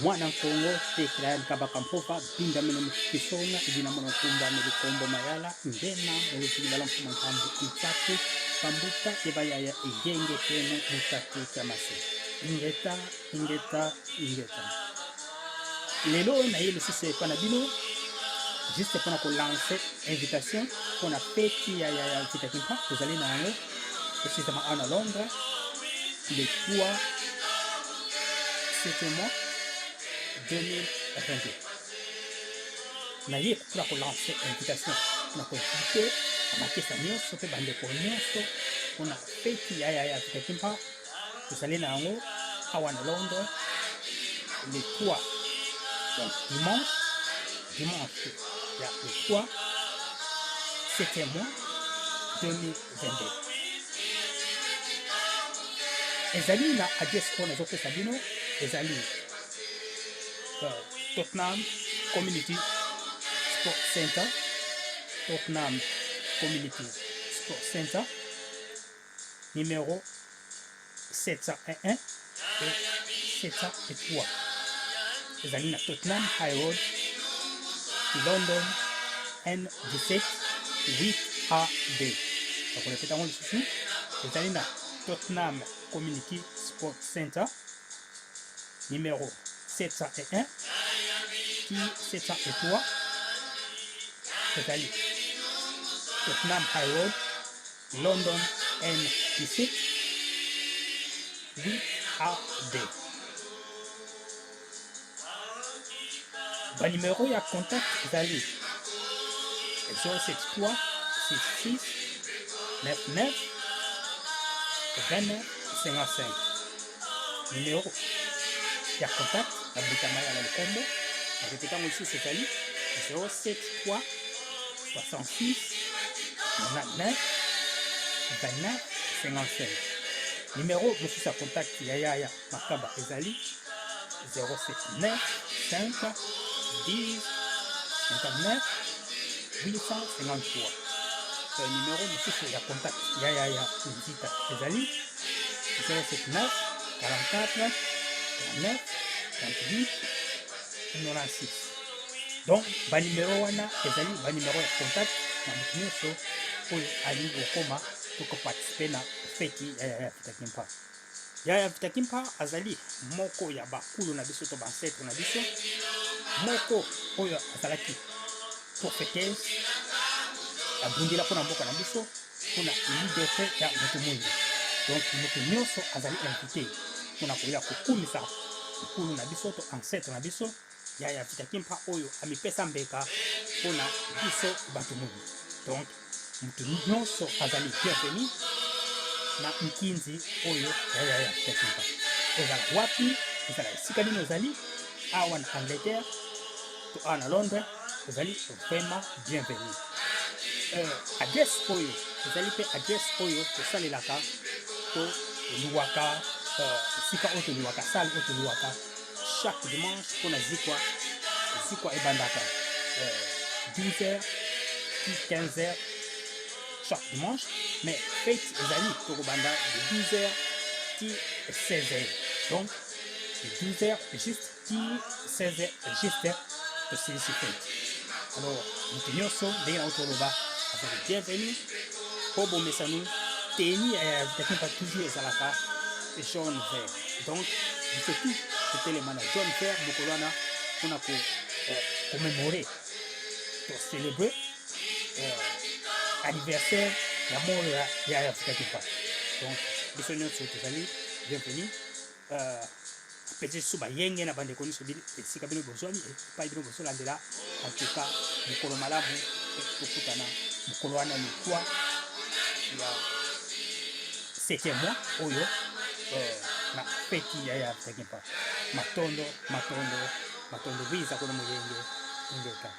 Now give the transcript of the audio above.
Mwana Nkongo tekela ya Nkabaka Mpova Binda Mene Mukisonga Idina Mwana Nkumba Melikombo Mayala Ngena Muluzibala Mfuma Nkambu Itsaku Pambuta Ebayaya Egenge Keno Mutatu Kyamase Ingeta Ingeta Ingeta. Lelo naye lisusu epa na bino juste mpona kolancer invitation mpona feti ya ya ya Vita Kimpa tozali na yango esizama awa na Londres le 3 septembre mois 2022. Naye mpona kolancer invitation mpona koinvite bamakesa nyonso mpe bandeko nyonso mpona feti ya ya ya Vita Kimpa tozali na yango awa na Londres le 3, donc dimanche, dimanche ya le 3 7e mois 2022. Ezali na adresse oyo nazopesa bino, ezali Tottenham Community Sport Center, Tottenham Community Sport Center numéro 701 et 703. Ezali na Tottenham High Road, London, N17 8AD. Nakorepeta yango lisusu, ezali na Tottenham Community Sport Center numéro 701 ti 703. Ezali Tottenham High Road, London, N17 8AD. Ba numero ya contact ezali 073 66 99 29 55. Numero ya contact ya Butama ya Lukombo, na répéter yango lisusu, ezali 073 66 99 29 55. Numero mosusu ya contact ya yaya Makaba ezali 079 5 10 59 853. Numero mosusu ya contact ya yaya Nzita ezali 079 44 39 38 96. Donc banimero wana ezali banimero ya contact na moto nyonso oyo alingi kokoma to koparticipe na feti ya yaya Vita Kimpa. Yaya Vita Kimpa azali moko ya bakulu na biso to bancetre na biso, moko oyo azalaki prophétesse, abundela mpo na mboka na biso, mpo na liberté ya moto mwindu. Donc moto nyonso azali invité mpona koya kokumisa nkulu na biso to ancêtre na biso yaya Vita Kimpa oyo amipesa mbeka mpona biso bato mwindu. Donc moto nyonso azali bienvenu na nkinzi oyo ya yaya Vita Kimpa. Ozala wapi, ezala esika nini ozali, awa na Angleterre to awa na Londres, ozali vraiment bienvenu. Adresse oyo ezali mpe adresse oyo tosalelaka to toluwaka esika oyo toluwaka salle oyo toluwaka chaque dimanche mpona zikwa. Zikwa ebandaka 12h ti 15h chaque dimanche, mais fête ezali tokobanda de 12h ti 16h. Donc de 12h juste ti 16h juste tosilisi fête. Alors moto nyonso, ndenge na toloba, azali bienvenu mpo bomesano teni ya Vita Kimpa toujours ezalaka jaune vert. Donc biso tout totelema na jaune vert mokolo wana mpona ko commémorer to célébrer anniversaire ya mort ya Vita Kimpa. Donc biso nyonso tozali bienvenu. Apesi lisusu bayenge na bandeko nyonso esika bino bozwami, epai bino bozolandela. En tout cas, mokolo malamu, tokutana mokolo wana le 3 ya 7e mois oyo na feti ya ya Vita Kimpa. Matondo, matondo, matondo, biza kuna moyenge, ingeta.